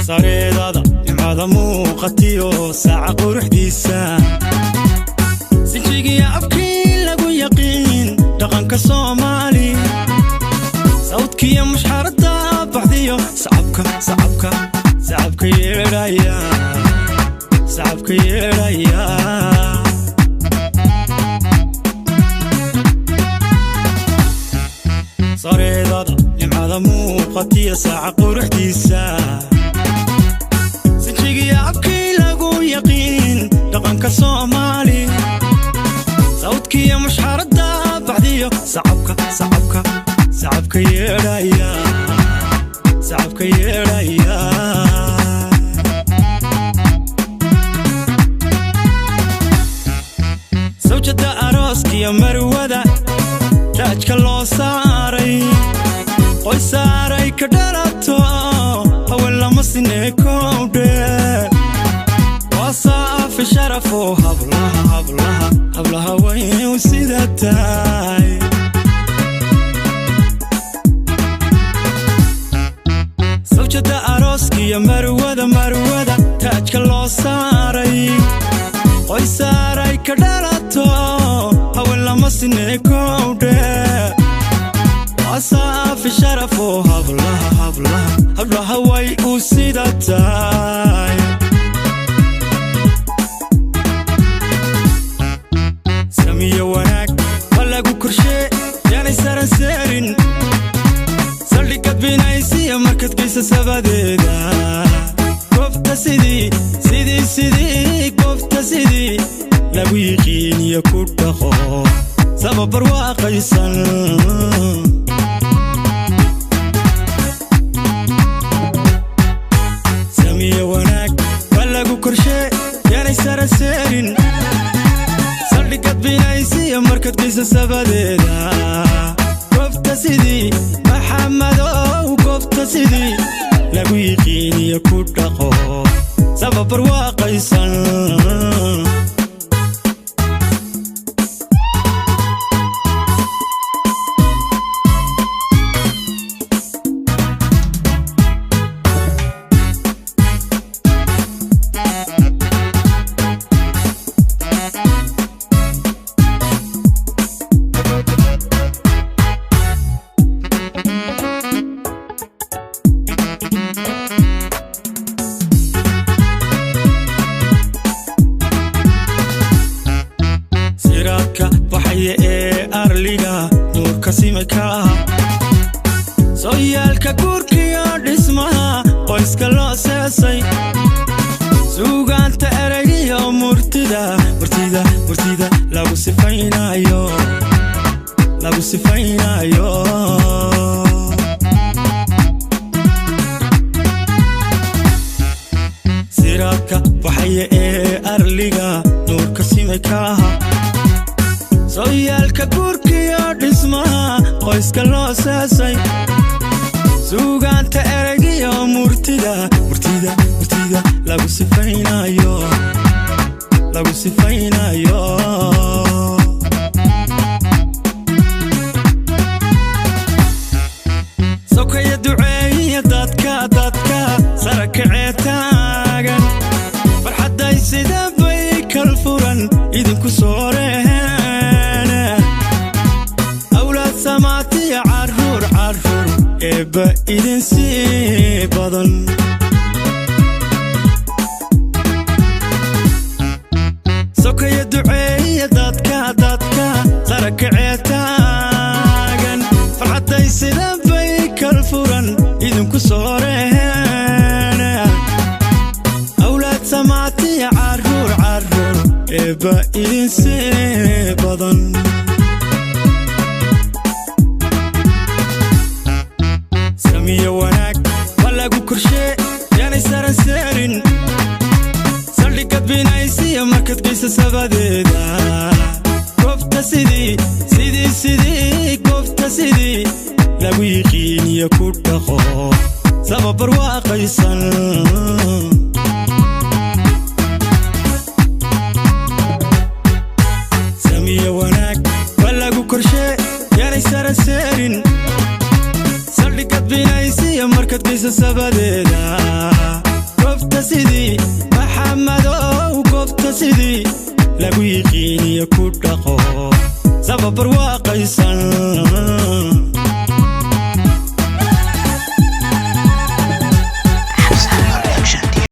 Sareedada nimcada muuqatiyo saaca quruxdiisa, sinjigiya afkii lagu yaqiin dhaqanka Soomaali, sawdkiyo mushxarada baxdiyo sacabka, sacabka, sacabka yeedhaya, sacabka yeedhaya. Sareedada nimcada muuqatiyo saaca quruxdiisa, sinjigiya afkii lagu yaqiin dhaqanka Soomaali, sawdkiyo mushxarada baxdiyo sacabka, sacabka, sacabka yeedhaya, sacabka yeedhaya. Sawjada arooskiyo marwada taajka loo saaray, qoy saaray ka dhalato, haween lama sinee kowdhe. Waa saafi sharafo hablaha, hablaha, hablaha way u sida tahay. Sawjada arooskiyo marwada, marwada taajka loo saaray, qoy saaray ka dhalato, haween lama sinee kowdhe. Waa saafi sharafo hablaha, hablaha, hablaha way u sida tahay. Samiyo wanaag ma lagu korshee, yaanay saran seerin, saldhigad binaysiya markaad geysa sabadeeda. Goobta sidii, sidii, sidii, goobta sidii lagu yiqiiniyo ku dhaqo sababar waaqaysan. Samiyo wanaag ma lagu korshee, yaanay saran seerin, saldhigad binaysiya markaad geysa sabadeeda. Goobta sidii Maxamadow, goobta sidii lagu yiqiiniyo ku dhaqo sababar waaqaysan. Siraadka baxaya ee arliga nuurka simika, sooyaalka guurkiyo dhismaha qoyska loo seesay, suugaanta eraygiyo murtida, murtida, murtida lagu sifaynayo, lagu sifaynayo. Siraadka baxaya ee arliga nuurka simikaha, sooyaalka guurkiyo dhismaha qoyska loo seesay, suugaanta eraygiyo murtida, murtida, murtida lagu sifaynayo, lagu sifaynayo. Sokaya duceeyiya dadka, dadka sara kacee taagan, farxadday sida bay kal furan idinku soo reheen. Awlaad samaatiya carruur, carruur eebba idin sii badan. Sokaya duceeyiya dadka, dadka sara kacee taagan, farxadday sida bay kal furan idinku soo reheen. Awlaad samaatiya carruur, carruur eebba idin sii badan. Samiyo wanaag ma lagu korshee, yaanay saran seerin, saldhigad binaysiya markaad geysa sabadeeda. Goobta sidii, sidii, sidii, goobta sidii lagu yiqiiniyo ku dhaqo sababar waaqaysan. Samiyo wanaag ma lagu Barkadkiisa sabadeeda, goobta sidii Maxamadow, goobta sidii lagu yiqiiniyo ku dhaqo sababar waaqaysan.